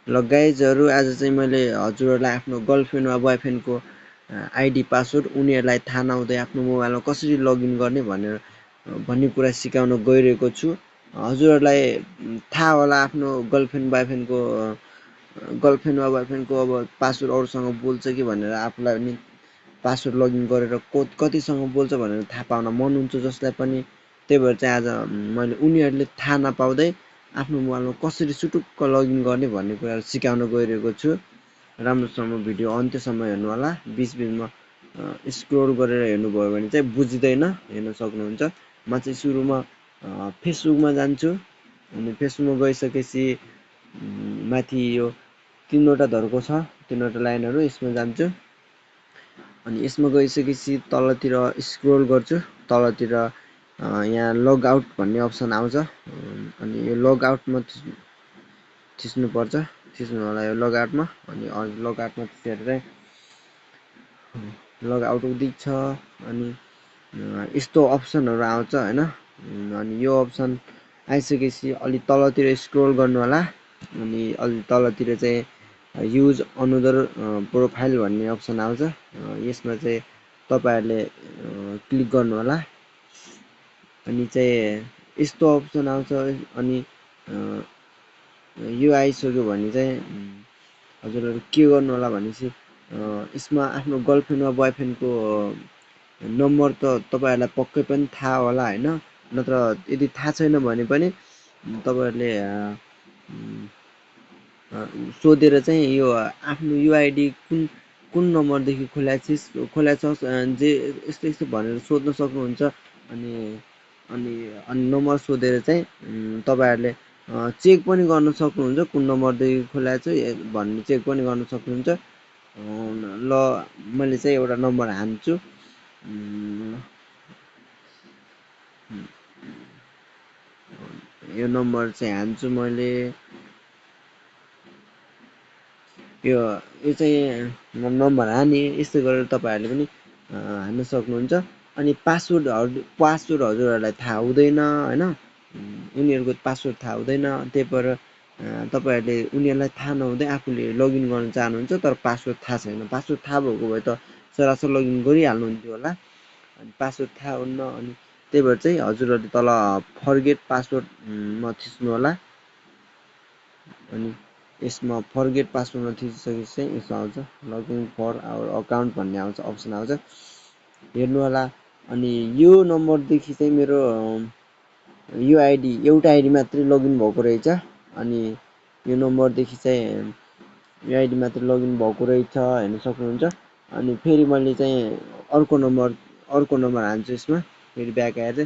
ल गाइजहरु आज चाहिँ मैले हजुरहरुलाई आफ्नो गर्लफ्रेन्ड वा बोयफ्रेन्डको आइडी पासवर्ड उनीहरुलाई थाहा नहुँदै आफ्नो मोबाइलमा कसरी लगइन गर्ने भन्ने कुरा सिकाउन गइरहेको छु। हजुरहरुलाई थाहा होला आफ्नो गर्लफ्रेन्ड वा बोयफ्रेन्डको अब पासवर्ड अरूसँग बोल्छ कि भनेर आफूलाई पनि पासवर्ड लगइन गरेर कतिसँग बोल्छ भनेर थाहा पाउन मन हुन्छ जसलाई पनि। त्यही भएर चाहिँ आज मैले उनीहरुले थाहा नपाउँदै आफ्नो मोबाइलमा कसरी सुटुक्क लगइन गर्ने भन्ने कुरा सिकाउन गइरहेको छु। राम्रोसँग भिडियो अन्त्यसम्म हेर्नु होला। बीचमा स्क्रोल गरेर हेर्नुभयो भने चाहिँ बुझिदैन, हेर्न सक्नुहुन्छ। म चाहिँ सुरुमा फेसबुकमा जान्छु अनि फेसबुकमा गइसकेपछि माथि यो 3वटा धर्को छ, 3वटा लाइनहरु यसमा जान्छु। अनि यसमा गइसकेपछि तलतिर स्क्रोल गर्छु। तलतिर यहाँ लग आउट भन्ने अप्सन आउँछ। अनि यो लग आउटमा थिच्नु पर्छ। थिच्नु होला यो लग आउटमा। अनि लग आउटमा थिचेर चाहिँ लग आउट उदिन्छ। अनि यस्तो अप्सनहरु आउँछ हैन। अनि यो अप्सन आइसकेपछि अलि तलतिर स्क्रोल गर्नु होला। अनि अलि तलतिर चाहिँ युज अनदर प्रोफाइल भन्ने अप्सन आउँछ। यसमा चाहिँ तपाईहरुले क्लिक गर्नु होला। अनि चाहिँ यस्तो अप्सन आउँछ। अनि यो आइसक्यो भने चाहिँ हजुरहरु के गर्नु होला भनेपछि यसमा आफ्नो गर्लफ्रेन्ड वा बोयफ्रेन्डको नम्बर त तपाईहरुलाई पक्कै पनि थाहा होला हैन। नत्र यदि थाहा छैन भने पनि तपाईहरुले सोधेर चाहिँ यो आफ्नो युआइडी कुन नम्बरदेखि खोलाछस् जे यस्तो भनेर सोध्न सक्नुहुन्छ। अनि नम्बर सोधेर चाहिँ तपाईहरुले चेक पनि गर्न सक्नुहुन्छ कुन नम्बरदेखि खोलाछ भन्ने चेक पनि गर्न सक्नुहुन्छ। ल मैले चाहिँ एउटा नम्बर हान्छु। यो नम्बर चाहिँ हान्छु मैले। यो चाहिँ नम्बर हाने। यस्तो गरेर तपाईहरुले पनि हान्न सक्नुहुन्छ। अनि पासवर्ड हजुरहरुलाई थाहा हुँदैन हैन। उनीहरुको पासवर्ड थाहा हुँदैन। त्यही भएर तपाईहरुले उनीहरुलाई थाहा नहुँदै आफूले लगइन गर्न चाहनुहुन्छ तर पासवर्ड थाहा छैन। पासवर्ड थाहा भएको भए त सरासर लगइन गरिहाल्नुहुन्थ्यो होला। अनि पासवर्ड थाहा हुन्न। अनि त्यही भएर चाहिँ हजुरहरुले तल फरगेट पासवर्ड मा थिच्नु होला। अनि यसमा फरगेट पासवर्डमा थिचिसकेपछि चाहिँ यसो आउँछ लगइन फर आवर अकाउन्ट भन्ने आउँछ, अप्सन आउँछ। हेर्नु होला। अनि यो नम्बरदेखि चाहिँ मेरो यो आइडी एउटा आइडी मात्रै लगइन भएको रहेछ। अनि यो नम्बरदेखि चाहिँ यो आइडी मात्रै लगइन भएको रहेछ हेर्न सक्नुहुन्छ। अनि फेरि मैले चाहिँ अर्को नम्बर हान्छु यसमा। फेरि ब्याक आएर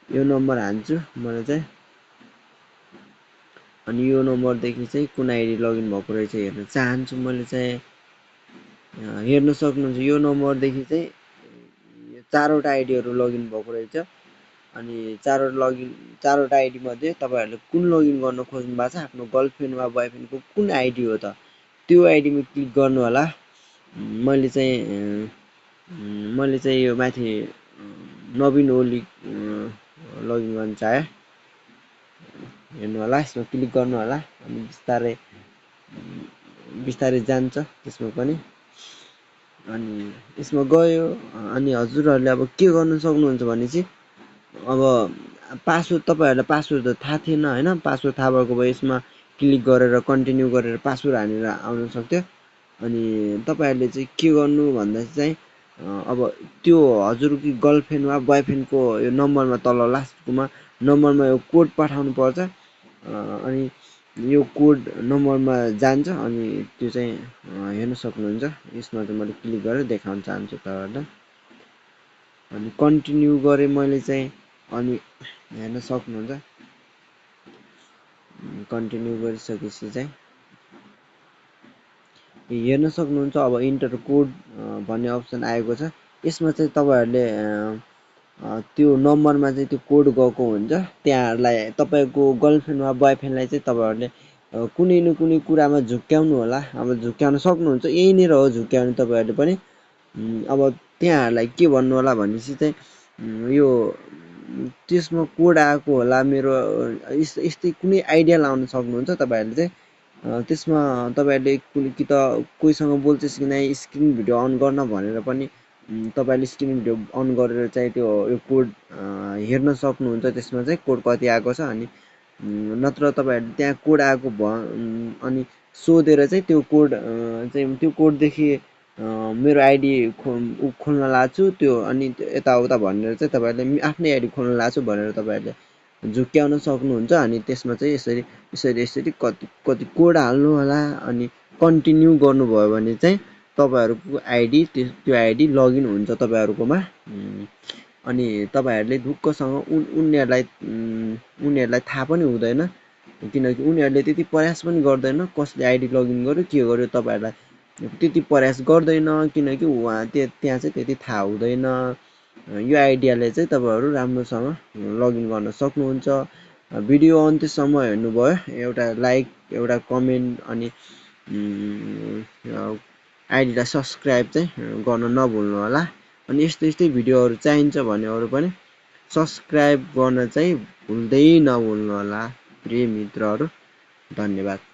यो नम्बर हान्छु मैले चाहिँ। अनि यो नम्बरदेखि चाहिँ कुन आइडी लगइन भएको रहेछ हेर्न चाहन्छु मैले चाहिँ। हेर्न सक्नुहुन्छ यो नम्बरदेखि चाहिँ 4वटा आइडीहरु लगइन भएको रहेछ। अनि 4वटा आइडी मध्ये तपाईहरुले कुन लगइन गर्न खोज्नु भएको छ आफ्नो गर्लफ्रेन्ड वा बोयफ्रेन्डको कुन आइडी हो त त्यो आइडीमा क्लिक गर्नु होला। मैले चाहिँ यो माथि नवीन ओली लगइन गर्न चाहे। हेर्नु होला यसमा क्लिक गर्नु होला। अनि बिस्तारै जान्छ त्यसमा पनि। अनि यसमा गयो। अनि हजुरहरुले अब के गर्न सक्नुहुन्छ भनेपछि अब पासवर्ड तपाईहरुलाई पासवर्ड त थाहा थिएन हैन। पासवर्ड थाहा भएको भए यसमा क्लिक गरेर कन्टिन्यू गरेर पासवर्ड हानेर आउन सक्थ्यो। अनि तपाईहरुले चाहिँ के गर्नु भन्दा चाहिँ अब त्यो हजुरको गर्लफ्रेन्ड वा बोयफ्रेन्डको यो नम्बरमा तल लास्टकोमा नम्बरमा यो कोड पठाउनु पर्छ। अनि यो कोड नम्बरमा जान्छ। अनि त्यो चाहिँ हेर्न सक्नुहुन्छ। यसमा चाहिँ मैले क्लिक गरेर देखाउन चाहन्छु तपाईहरुलाई। अनि कन्टिन्यू गरे मैले चाहिँ। अनि हेर्न सक्नुहुन्छ। कन्टिन्यू गरिसकेपछि चाहिँ हेर्न सक्नुहुन्छ अब इन्टर कोड भन्ने अप्सन आएको छ। यसमा चाहिँ तपाईहरुले त्यो नम्बरमा चाहिँ त्यो कोड गएको हुन्छ। त्यहाँलाई तपाईको गर्लफ्रेन्ड वा बोयफ्रेन्डलाई चाहिँ तपाईहरुले कुनै न कुनै कुरामा झुक्क्याउनु होला। अब झुक्क्याउन सक्नुहुन्छ। यही नै हो झुक्क्याउनु तपाईहरुले पनि। अब त्यहाँलाई के भन्नु होला भनेपछि चाहिँ यो त्यसमा कोड आएको होला मेरो यस्तै कुनै आइडिया लाउन सक्नुहुन्छ तपाईँहरूले चाहिँ त्यसमा तपाईँहरूले कि त कोहीसँग बोल्छस् कि नै स्क्रिन भिडियो अन गर्न भनेर पनि तपाईँले स्क्रिन भिडियो अन गरेर चाहिँ त्यो यो कोड हेर्न सक्नुहुन्छ त्यसमा चाहिँ कोड कति आएको छ अनि नत्र तपाईँहरूले त्यहाँ कोड आएको अनि सोधेर चाहिँ त्यो कोड चाहिँ त्यो कोडदेखि मेरो आइडी खोल्न लाग्छु त्यो अनि यताउता भनेर चाहिँ तपाईँहरूले आफ्नै आइडी खोल्न लाग्छु भनेर तपाईँहरूले झुक्क्याउन सक्नुहुन्छ अनि त्यसमा चाहिँ यसरी कति कोड हाल्नु होला अनि कन्टिन्यू गर्नुभयो भने चाहिँ तपाईँहरूको आइडी त्यो आइडी लगइन हुन्छ तपाईँहरूकोमा अनि तपाईँहरूले ढुक्कसँग उनीहरूलाई थाहा पनि हुँदैन किनकि उनीहरूले त्यति प्रयास पनि गर्दैन कसले आइडी लगइन गर्यो के गर्यो तपाईँहरूलाई त्यति प्रयास गर्दैन किनकि त्यहाँ चाहिँ त्यति थाहा हुँदैन यो आइडियाले चाहिँ तपाईँहरू राम्रोसँग लगइन गर्न सक्नुहुन्छ भिडियो अन्त्यसम्म हेर्नुभयो एउटा लाइक एउटा कमेन्ट अनि आइडीलाई सब्सक्राइब चाहिँ गर्न नभुल्नु होला अनि यस्तै भिडियोहरू चाहिन्छ भनेहरू पनि सब्सक्राइब गर्न चाहिँ भुल्दै नभुल्नु होला प्रिय मित्रहरू धन्यवाद।